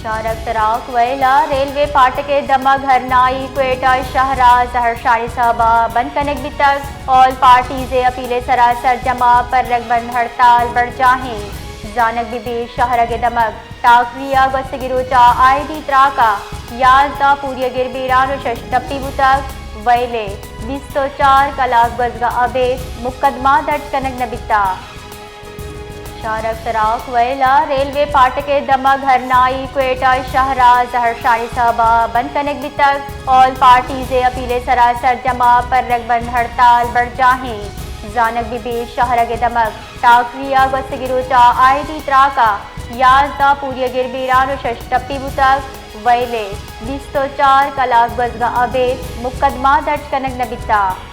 شاہرگ تراک وئیل ءَ ریلوے پاٹک ءِ دمگ ہرنائی کوئٹہ شہر ءَ زہرشانی سبب ءَ بند کنگ بیتگ۔ آل پارٹیز ءِ اپیل ءِ سرا سرجم ءَ پرگ بند ہڑتال برجاہ اِنت۔ زانگ بہ بیت شاہرگ ءِ دمگ ٹاکری ءَ گوستگیں روچ ءَ عائدی تراک ءَ یازدہ پوریگیں بیران ءُ شش ٹپی بوتگ۔ وئیل ءِ بیست ءُ چار کلاک گوزگ ءَ ابید مقدمہ درج کنگ نہ بیتگ۔ شاہرگ تراک وئیل ءَ ریلوے پاٹک ءِ دمگ ہرنائی کوئٹہ شہر ءَ زہرشانی سبب ءَ بند کنگ بیتگ۔ آل پارٹیز ءِ اپیل ءِ سرا سرجم ءَ پرگ بند ہڑتال برجاہ اِنت۔ زانگ بہ بیت شاہرگ ءِ دمگ ٹاکری ءَ گوستگیں روچ ءَ عائدی تراک ءَ یازدہ پوریگیں بیران ءُ شش ٹپی بوتگ۔ وئیل ءِ بیست ءُ چار کلاک گوزگ ءَ ابید مقدمہ درج کنگ نہ بیتگ۔